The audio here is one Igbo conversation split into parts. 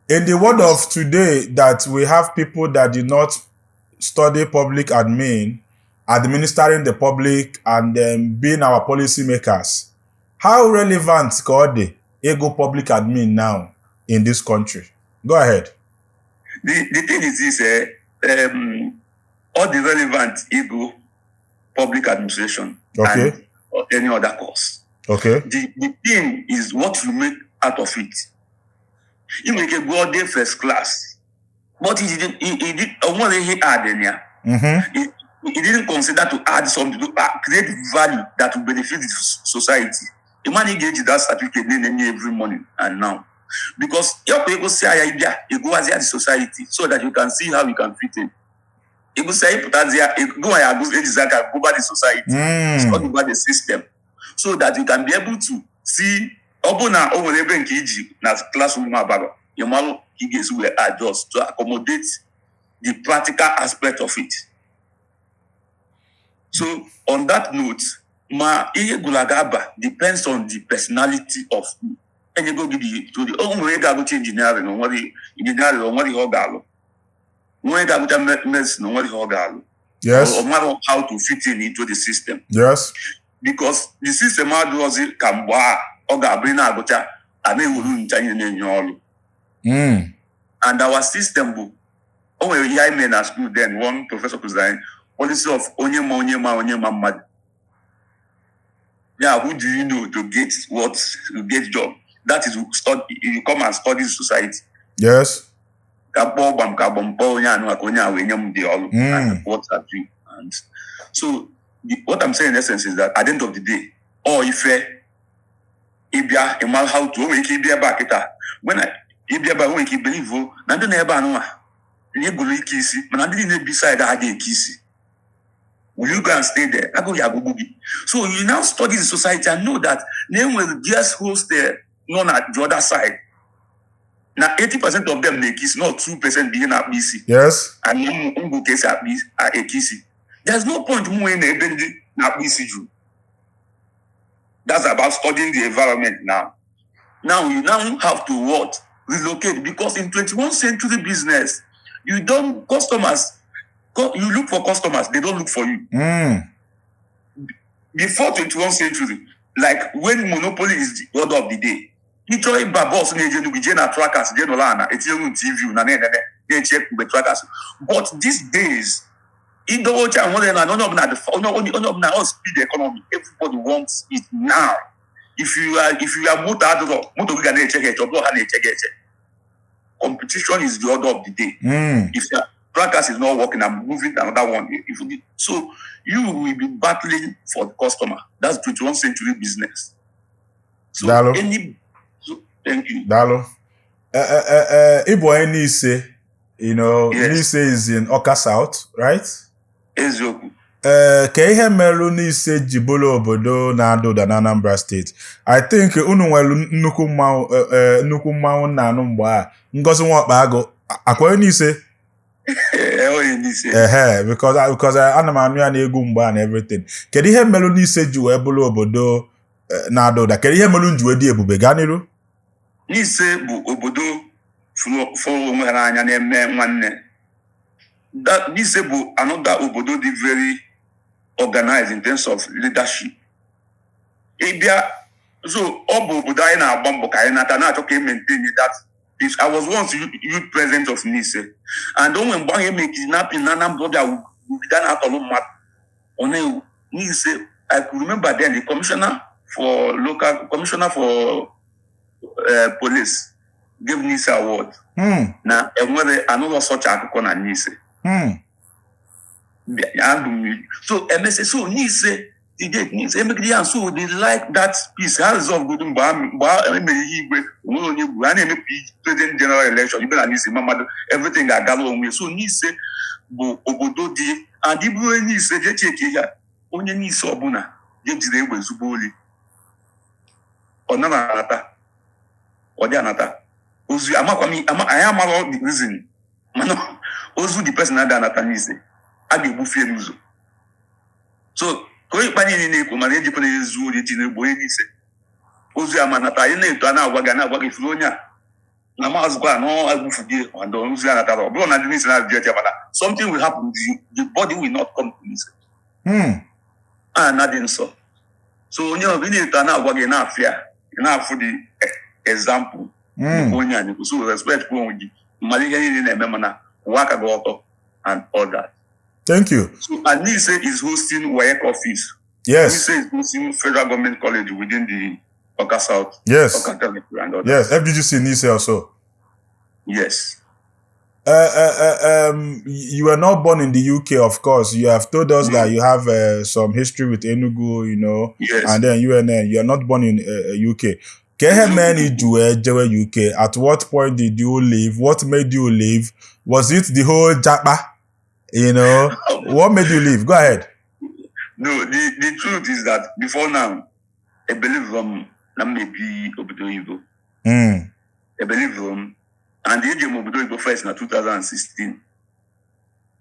In the world of today that we have people that did not study public admin, administering the public and being our policy makers, how relevant ka ọ dị ịgụ public admin now in this country? Go ahead. The thing is this, all the relevant ịgụ public administration and any other course. The thing is what you make out of it. You nwere ike gụọ day first class, but he did o nwere ihe add in ya. He didn't consider to add something to create value that will benefit the society. The man ga-eji that certificate na-enye every morning and now. Because ịọkwa ịgụsịa ya, ịbịa ịgụwazịa the society so that you can see how you can fit in. Ịgụsịa, ịpụtazịa, gụwa ya agụ, ejizi aka gụba the society, study about the system so that you can be able to see ọ bụ na o nwere ebe nke iji na classroom abalị, ị malụ ka ị ga-esi wee adjust to accommodate the practical aspect of it. So on that note, ma ihe gụrụ aga aba depends on the personality of enyego gị the to the o nwere ga-agụcha engineering, o nwere engineering, o nwere ihe ọ ga-alụ. Nwere ga-agụcha medicine, o nwere ihe ọ ga-alụ. O mara how to fit in into the system because the system adịghịzi ka mgbe a ọ ga-abụ ị na-agụcha, a na-ewuru ncha ihe na-enye ọrụ. And our system bụ o nwere ihe anyị mere na school then. One professor kụziri anyị policy of onye ma, onye ma, onye ma mmadụ. Yeah, who do you know to get what, to get job? That is study. You come and study society. Ka kpọọ gbam, ka gbam kpọọ onye anụ ka onye a wee nye m dị ọrụ and what have you. And so what I'm saying in essence is that at the end of the day, ọ ife ịbịa ịma how to o nwere ike ịbịa ebe a kịta. When ịbịa ebe a, o nwere ike ibelieve o na ndị na ebe a nụnwa na egwuru ike isi, mana ndị niile bi side ha dị eke isi. Will you go and stay there? Agụghị agụgbu gị. So you now study the society and know that na enwere girls hostel nọ na the other side, na 80% of them na-eke isi, not 2% bụ ihe na-akpụ isi. And ngụ ka esi akpụ eke isi. There's no point m nwee na ebe ndị na-akpụ isi juru. That's about studying the environment. Now you now have to what? Relocate, because in 21st century business, you don't customers you look for customers, they don't look for you. Before 21st century, like when monopoly is the order of the day, ịchọọ ịba bus na-eje Enugu, jee na trackers, jee nọrọ ana etinye TV na na-enene na-eche mgbe trackers. But these days, idowe oche ahụ nwere na onye ọbụla onye ọbụla, all speed economy, everybody wants it now. If you are moto adịrọ, moto gị ga na-eche gị eche, ọ bụrụ ha na-eche gị eche. Competition is the order of the day. If your trackers is not working, I'm moving to another one. If you, so you will be battling for the customer. That's 21st century business. So Daalụ. any so thank you. Daalụ. Ịbụ onye Nise, Yes. Nise is in Awka South, right? Eziokwu. Ee, ka ihe merụ Nise ji bụrụ obodo na-ada ụda na Anambra Steeti? I think unu nwere nnukwu mmanwụ, nnukwu mmanwụ nna-anụ mgbe a, Ngozi Nwokpa Agụ akwa onye Nise. Ee, onye Nise. Ehe, because ana m anụ ya n'egwu mgbe a na everything. Kedu ihe merụ Nise ji wee bụrụ obodo na-ada ụda? Kedu ihe merụ nji wee dị ebube? Gaa n'iru. Nise bụ obodo fụrụ onwe ha n'anya, na-eme nwanne. Nise bụ another obodo dị very organized in terms of leadership. Ịbịa, so ọ bụ obodo anyị na-agba mbọ ka anyị nata, na-achọ ka e maintain that peace. I was once youth president of Nise, and o nwere mgbe ahụ eme kidnapping na Anambra, bịa wugide na-atọrọ mmadụ ọ na-ewu Nise. I could remember then the commissioner for local commissioner for police gave Nise award na enwere anụlọ sọcha akụkọ na Nise. Abụ m so emese so Nise the Nise emegide ya. So they like that peace. Ha resolve godo mgbe a emere ihe igwe onwere onye gburu a na-eme president general election ibe na Nise ma mmadụ, everything ga-agala onwe. So Nise bụ obodo dị, and ịbụrụ onye Nise, jee cheki ya, onye Nise ọbụla jee jiri egbe zugbo oli, ọ nara anata, ọ dị anata ozu. Amakwa m anyị amarọ the reason, mana ozu the person ada anata Nise, a ga-egbufie n'ụzọ. So ka onye ikpa niile na-ekwu, mana ejikwana ezu ori tinye egbe, onye Nise ozu ya ma nata. Anyị na-eto, a na-agwa gị, a na-agwa gị furu onye a. Na maazịkwa na egbufugie and ozu ya natara ọ bụrụ na ndị Nise na-abịa eche, mana something will happen, the body will not come to Nise. A na dị nsọ. So onye ọbụla na-eto a na-agwa gị na-afịa, ị na-afụ the example. Onye a na-ekwu, so respect kwa onwe gị, mmadụ ihe niile na-eme, mana kwụwa aka gị ọtọ and all that. Thank you. So and Nise is hosting WAEC office. Nise is hosting Federal Government College within the Awka South, Awka Territory and all that. Yes. FGGC Nise also. Yes. You were not born in the UK, of course. You have told us that you have some history with Enugu, Yes. and then UNN. You are not born in UK. Kehe many jewe UK? At what point did you leave? What made you leave? Was it the whole japa? What made you leave? Go ahead. No, the truth is that before now, I believe na maybe obodo oyibo. I believe and eje m obodo oyibo first na 2016.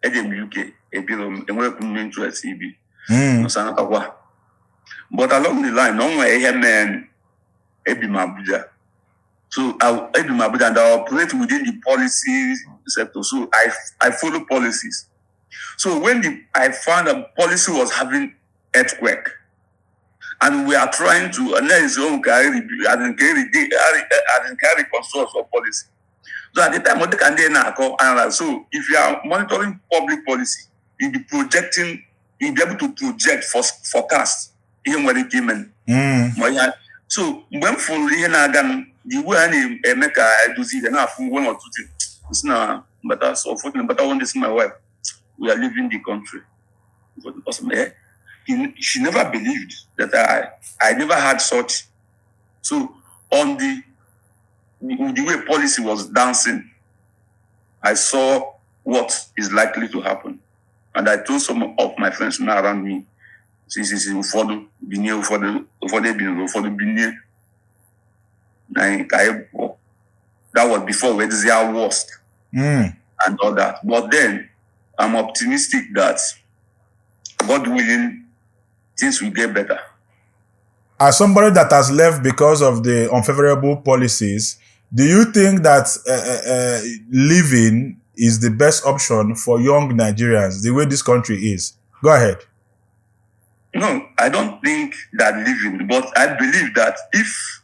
Eje m UK, ebiro m, enweghị m interest ibi. Nọsanatakwa. But along the line, o nwere ihe mere ebi m Abuja. So I ebi m Abuja and I operate within the policy sector. So I follow policies. So when I found that policy was having earthquake, and we are trying to, and there is own carry and carry and carry reconstruct of policy. So at the time, what they can do now, analyze. So if you are monitoring public policy, you'll be projecting, you'll be able to project for forecast ihe nwere ike ime. Ma ihe so mgbe m fụrụ ihe na-aga m, the way a na-eme ka edozi ihe na-afụ one or two things, si na mbata. So unfortunately, mbata one day, see my wife, we are leaving the country. But because, she never believed that I never had such. So on the way policy was dancing, I saw what is likely to happen. And I told some of my friends now around me, see, see, see, ụfọdụ binye, ụfọdụ ebinye, ụfọdụ binye. Na anyị ka anyị pụọ. That was before we their worst and all that. But then I'm optimistic that God willing, things will get better. As somebody that has left because of the unfavorable policies, do you think that living is the best option for young Nigerians, the way this country is? Go ahead. No, I don't think that living, but I believe that if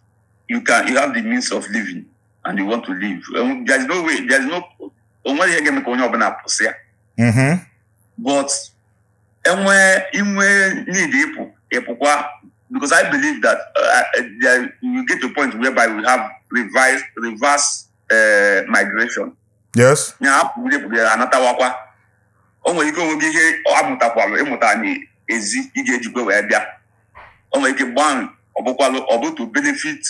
you can, you have the means of living and you want to live, there's no way, there's no, onwe ihe ga-eme ka onye ọbụla pụsị ya. But enwe inwe need ịpụ, ịpụkwa, because I believe that there, we get to a point whereby we have revised, reverse migration. Ya apụ ịpụ ya anatawakwa. O nwere ike onwe gị ihe amụtakwalụ ịmụta n'ezi ị ga-ejikwa wee bịa. O nwere ike gbaa ọ bụkwalụ ọ bụ to benefit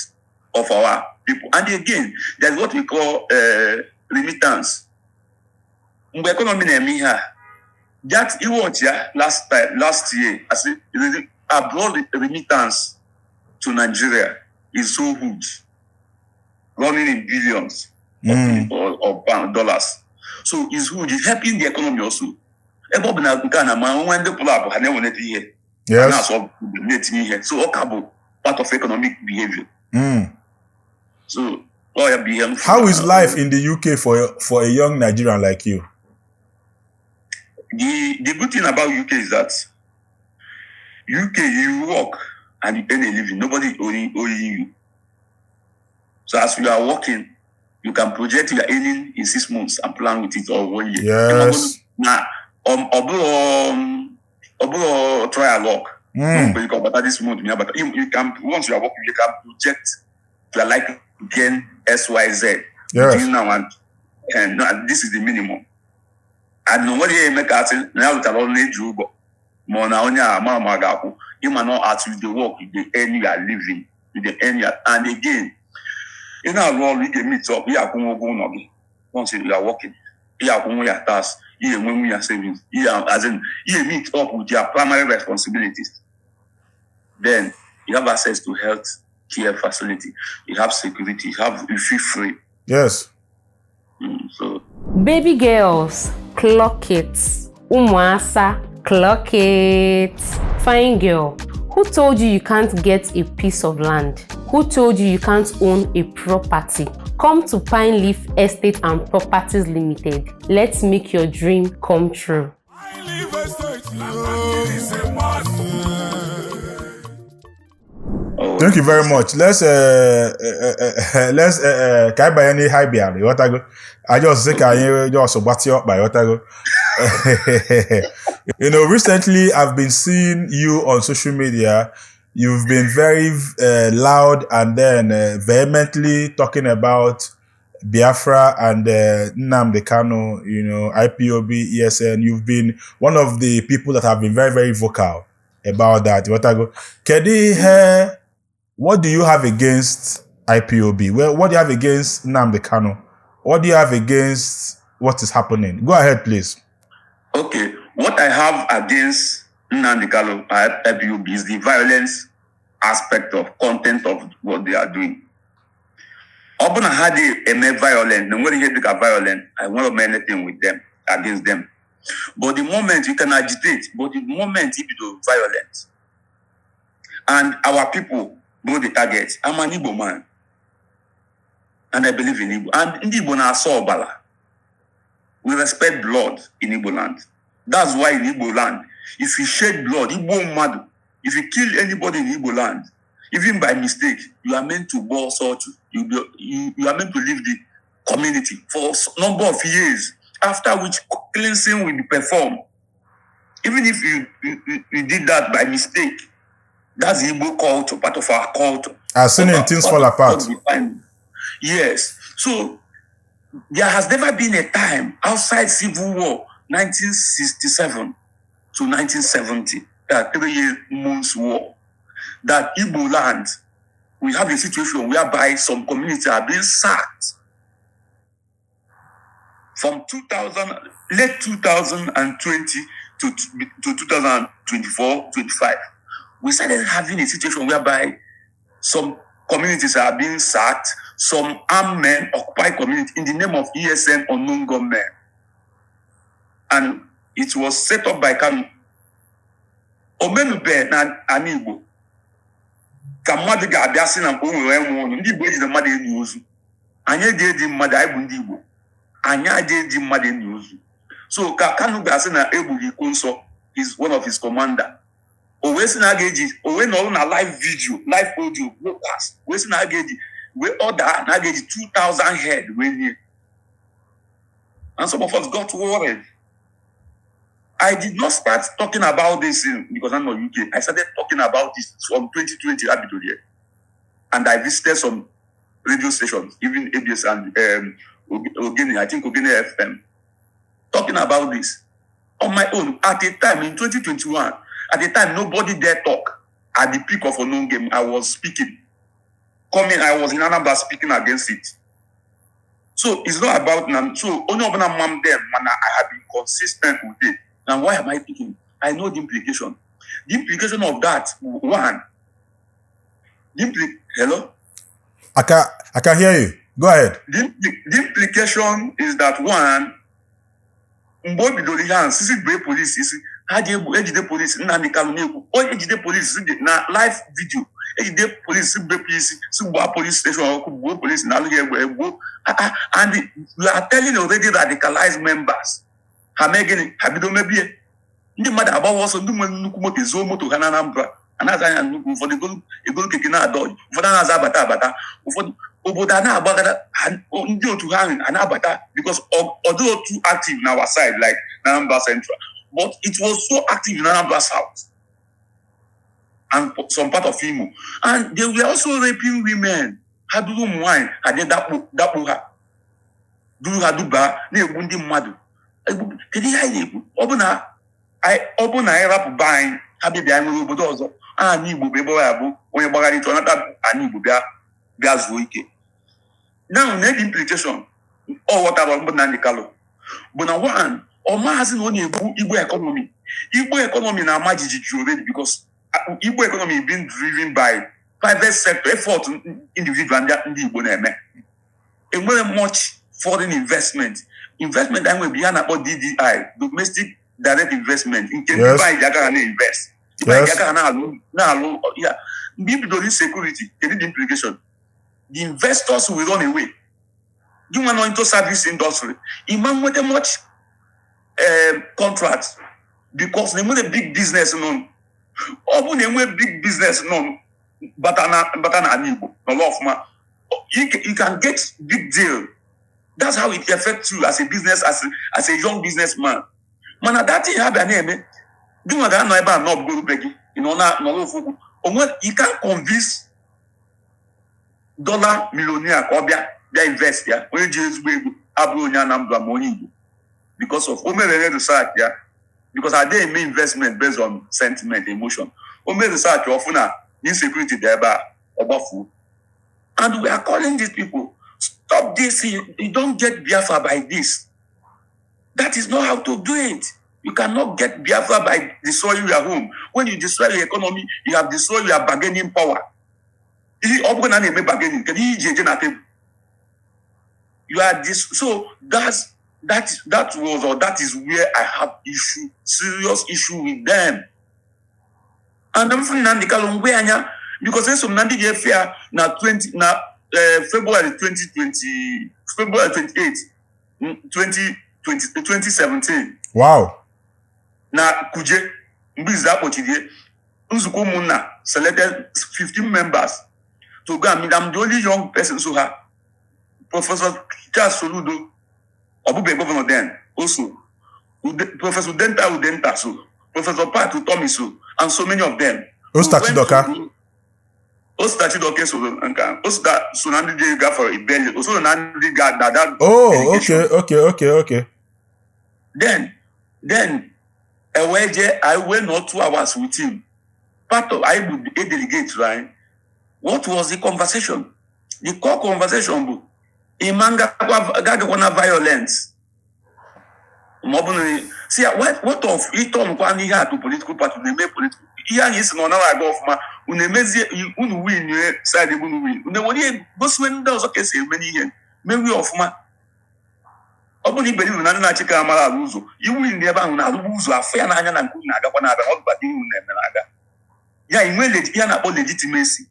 of our people. And again, there's what we call remittance. Mgbe economy na-eme ihe a, that iwatch ya last time, last year, as abroad remittance to Nigeria is so huge, running in billions of pound, dollars. So it's huge. It's helping the economy also. Ebe ọ bụ na nke a na ma nwe ndị pụrụ apụ ha na-ewelata ihe. Ha na-asọ na-etinye ihe. So ọ ka bụ part of economic behavior. So ọ ya bụ ihe m How is life in the UK for a young Nigerian like you? The good thing about UK is that UK, you work and you earn a living. Nobody owing you. So as you are working, you can project your earning in 6 months and plan with it or one year. Na ọ bụrụ trial work. You can better this month, yeah, but you can, once you are working, you can project you are likely to gain X, Y, Z between now and no, this is the minimum. And no nwere ihe eme ka asị na ya rụtara ọrụ na-eji ụgwọ ma ọ na onye a ama ma ga-akwụ ịma na as you dey work, you dey earn your living, you dey earn your, and again, ị na-arụ ọrụ ị ga-meet up, ị akwụnwe ụgwọ ụlọ gị. Once you are working, ị akwụnwe ya tax, ị enwenwu ya savings, ị as in ị meet up with your primary responsibilities. Then you have access to health care facility, you have security, you feel free. So Baby girls, clock it. Ụmụasa, clock it. Fine girl, Who told you you can't get a piece of land? Who told you you can't own a property? Come to Pineleaf Estate and Properties Limited. Let's make your dream come true. Leave estate, yo. Is a must. Oh, Thank you very much. Let's ka anyị banye n'ihe anyị bịara, ịghọtago? I just sị ka anyị just gbatịa ọkpa, ịghọtago? Recently I've been seeing you on social media. You've been very loud and then vehemently talking about Biafra and Nnamdi Kanu, IPOB, ESN. You've been one of the people that have been very, very vocal about that. Ịghọtago? Kedu ihe, what do you have against IPOB? Well, what do you have against Nnamdi Kanu? What do you have against what is happening? Go ahead, please. Okay, what I have against Nnamdi Kanu, IPOB, is the violence aspect of content of what they are doing. Ọ bụ na ha dị eme violent, na nwere ihe dịka violent, I won't have anything with them, against them. But the moment you can agitate, but the moment you do violent, and our people bụ the target. I'm an Igbo man, and I believe in Igbo. And ndị Igbo na-asọ ọbara. We respect blood in Igbo land. That's why in Igbo land, if you shed blood, Igbo mmadụ, if you kill anybody in Igbo land, even by mistake, you are meant to go sort. You are meant to leave the community for a number of years, after which cleansing will be performed. Even if you did that by mistake, that's the Igbo culture, part of our culture. I've seen in Things Fall Apart. Yes. So there has never been a time outside Civil War, 1967 to 1970, that 3 year months war, that Igbo land, we have a situation whereby some communities are being sacked. From 2000, late 2020 to 2024, 25, we started having a situation whereby some communities are being sacked, some armed men occupy community in the name of ESN unknown gunmen. And it was set up by Kanu. Omenube na ana Igbo ka mmadụ ga-abịa sị na o nwere nwe ọnụ. Ndị Igbo ejide mmadụ enyi ozu. Anyị eji eji mmadụ, anyị bụ ndị Igbo, anyị aja eji mmadụ enyi ozu. So ka Kanu ga-asị na egbughị iko nsọ is one of his commander, o wee sị na a ga-eji o wee nọrọ na live video, live audio broadcast, wee sị na a ga-eji wee order na a ga-eji 2000 head wee nye. And some of us got worried. I did not start talking about this in, because I'm not UK. I started talking about this from 2020 Abido here. And I visited some radio stations, even ABS and Ogene, I think Ogene FM, talking about this on my own at a time in 2021. At the time, nobody dare talk. At the peak of unknown game, I was speaking. Coming, I was in Anambra speaking against it. So it's not about now. So only ọbụla mam them, man, I have been consistent with it. And why am I picking? I know the implication. The implication of that, one, hello? I can hear you. Go ahead. The implication is that, one, mgbe o bidoro ihe ahụ sisi bee polisi isi ha ji egbu ejide polisi. Nnamdi Kanu na-ekwu onye ejide polisi si na live video, ejide polisi si bepụ isi, si gbaa police station ọkụ, gbuo polisi na alụghị egbe egbuo. Ah, ah, and you are telling already radicalized members, ha mee gịnị? Ha bido mebie. Ndị mmadụ agbawa ọsọ, ndị nwere nnukwu moto zuo moto ha na Anambra a na-aza anya nnukwu, ụfọdụ egolu keke na-adọ, ụfọdụ a na-aza abata abata, ụfọdụ obodo a na-agbagara ndị otu ha ahụ a na-abata because ọ dịghị otu active na our side like na Anambra Central, but it was so active in Anambra South and some part of Imo, and they were also raping women. Ha duru ụmụ nwaanyị, ha je dakpo dakpo ha, duru ha duba na-egbu ndị mmadụ. Kedu ihe anyị na-ekwu? Ọ bụ na anyị rapụ be anyị, ha bịa anyị nwere obodo ọzọ. Ana Igbo bụ ebe ọ ya bụ onye gbagharịta ọ nata ana Igbo bịa bịa zuo ike. Now, na the implication ọ ghọtara mbụ Nnamdi Kanu bụ na, one, ọ maazị na ọ na-egbu Igbo economy. Igbo economy na-ama jijiji already because Igbo economy being driven by private sector effort, individual ndị Igbo na-eme. Enwere much foreign investment. Investment anyị nwere bụ ihe a na-akpọ DDI, domestic direct investment, nke ndị be anyị ji aka ha na-invest. Yes. Aka ha na-alụ na-alụ ya mgbe i bidoro insecurity, kedu the implication? The investors will run away. Gị nwa nọ into service industry, ịma nweta much contract because na enwere big business nọ. Ọ bụ na enwe big business nọ bata na bata n'ala Igbo nọrọ ọfụma, you can get big deal. That's how it affects you as a business, as a young businessman. Mana that thing ha bịa na-eme, gị nwa ga-anọ ebe a nọ ọbụgoro be gị, ị nọ na nọrọ ofu okwu onwe. You can't convince dollar millionaire ka ọ bịa bịa invest ya, onye ji ezigbo ego abụrụ onye Anambra ma onye Igbo, because of o mere research ya, because I dey eme investment based on sentiment, emotion. O mere research ọfụ na insecurity dị ebe a, ọ gbafuo. And we are calling these people, stop this. You don't get Biafra by this. That is not how to do it. You cannot get Biafra by destroying your home. When you destroy your economy, you have destroyed your bargaining power. Ihe ọ bụrụ na a na-eme bargaining, kedu ihe iji eje na table? You are this. So that's that that was or that is where I have issue, serious issue with them. And I'm from Nnamdi Kanu ngwe anya because eso m na ndị ga-efe ya na 20 na February 2020, February 28, 2020 2017. Na Kuje, mgbe izu akpọchiri nzukọ ụmụnna selected 15 members to go and meet. I'm the only young person. So ha Professor Charles Soludo, ọbụbe governor then also, Professor Udenta Udenta, so Professor Pat Utomi, so and so many of them. Osita We went Chidoka. Osita Chidoka so nke a. Osita so na ndị ji gafere Ibeli, o so na ndị ga na that Oh, delegation. okay. Then ewee jee, I wee nọ 2 hours with him. Part of anyị bụ a delegate, right? What was the conversation? The core conversation bụ ịma gagakwa na violence ma ọ bụ na si ya, what of ịtọnkwa n'ihe atụ political party na-eme political ihe anyị si na ọ naghị aga ọfụma, unu emezie, unu win side, unu win, unu ewere ihe gosiwe ndị ọzọ ka esi eme n'ihe merie ọfụma. Ọ bụrụ na iberibe na ndị na-achị ka amara alụ ụzọ iwu ndị ebe ahụ na-arụgbu ụzọ afọ ya n'anya na nke unu na-agakwa na-abịa, ọ bụkwa ihe unu na-eme na-aga ya inwe ihe a na-akpọ legitimacy.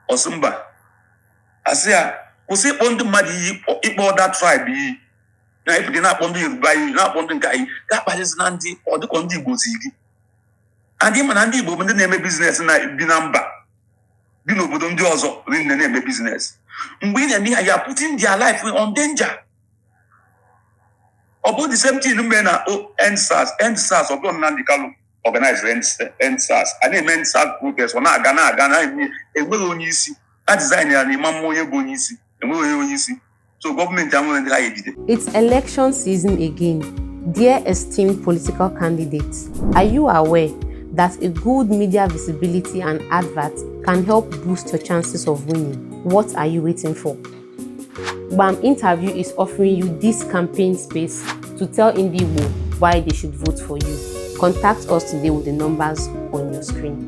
Ọsụ mba, asị ya kwụsị ịkpọ ndị mmadụ iyi, ịkpọ other tribe iyi, na ịpụta na-akpọ ndị Yoruba iyi, na-akpọ ndị nke anyị ga-akpalizi na ndị ọ dịkọ ndị Igbo zi gị adị. Ma na ndị Igbo bụ ndị na-eme business na bi na mba, bi n'obodo ndị ọzọ rinne na-eme business. Mgbe ị na-eme ihe ya, putting their life on danger. Ọ bụ the same thing mere na EndSARS. EndSARS, ọ bụrụ Nnamdi Kanu organize EndSARS, a na-eme EndSARS protest, ọ na-aga na-aga na-eme, enweghị onye isi a design ya na ịma mma onye bụ onye isi, enweghị onye isi, so gọọmenti anwere ndị ha ejide. It's election season again. Dear esteemed political candidates, are you aware that a good media visibility and advert can help boost your chances of winning? What are you waiting for? BAM Interview is offering you this campaign space to tell Ndigbo why they should vote for you. Contact us today with the numbers on your screen.